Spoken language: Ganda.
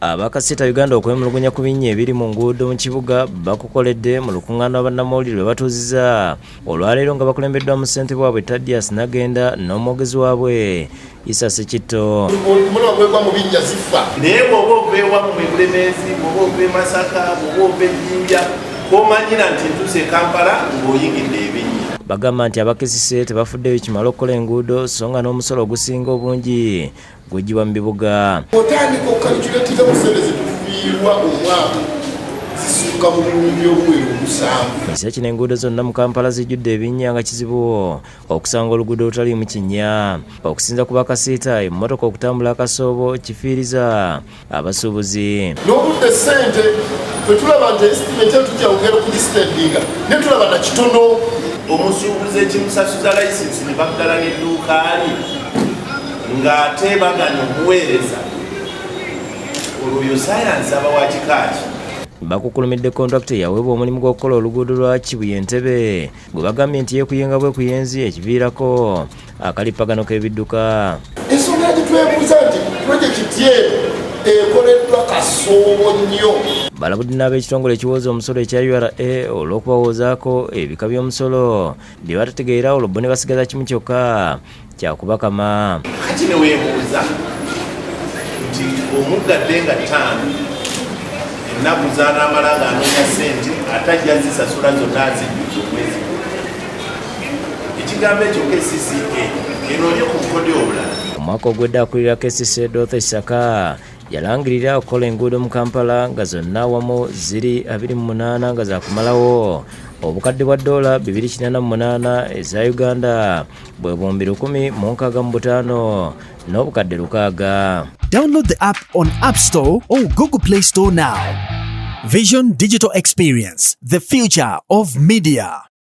Abakasiita Uganda okwemulugunya ku binnya ebiri mu nguudo mu kibuga bakukoledde mu lukuŋŋaana lwa bannamawulire lwe batuuzizza olwaleero nga bakulembeddwamu ssentebe waabwe Tadias Nagenda n'omwogezi waabwe Isa Ssekitto. Omulaba gwegwa mu binnya zifa. Naye bw'oba ova ewammwe e Bulemeezi, bw'oba ova e Masaka, bw'oba ova e Jinja, kw'omanyira nti ntuuse e Kampala ng'oyingidde ebinnya. Bagamba nti abakesise tebafuddeyo kimala okukola enguudo so nga n'omusolo ogusinga obungi guggyibwa mu bibuga. Otandika okukalikulatinga mu ssente zetufiirwa omwaka zisukka mu buwumbi obuwera omusanvu. Mu kiseera kino enguudo zonna mu Kampala zijjudde ebinnya nga kizibu okusanga oluguudo olutaliimu kinnya. Okusinza ku bakasiita, emmotoka okutambula akasoobo kifiiriza abasuubuzi. N'obudde ssente ffe tulaba nti estimate eyo tujja kugenda okugisitendinga naye tulaba na kitono. Omusuubuzi ekimusasuza layisinsi ne baggala n'edduuka lye ng'ate baganya omuweereza olwo oyo sayansi aba wa kika ki? Bakukkulumidde kontulakita eyaweebwa omulimu gw'okukola oluguudo lwa Kibuye Entebbe gwe bagambye nti yeekuyenga bwekuyenzi ekiviirako akalippagano k'ebidduka. Ensonga gye twebuuza nti pulojekiti eno ekoleddwa kasoobo nnyo. Balabudde n'ab'ekitongole ekiwooza omusolo ekya URA olw'okubawoozaako ebika by'omusolo bye batategeera olwo bo ne basigaza kimu kyokka kya kubakama. Kati ne weebuuza nti omuggadde nga ttaano ennaku z'anaamala ng'anoonya ssente ate ajja zisasula zonna azijjuza omwezi guno. Ekigambo ekyo KCCA enoonye ku bukodyo obulala. Omwaka ogwedde akulira KCCA Dorothy Kisaka yalangirira okukola enguudo mu Kampala nga zonna awamu ziri 28 nga zakumalawo obukadde bwa ddoola 288 eza Uganda bwe 1,065 n'obukadde 600. Download the app on App Store or Google Play Store now. Vision Digital Experience, the future of media.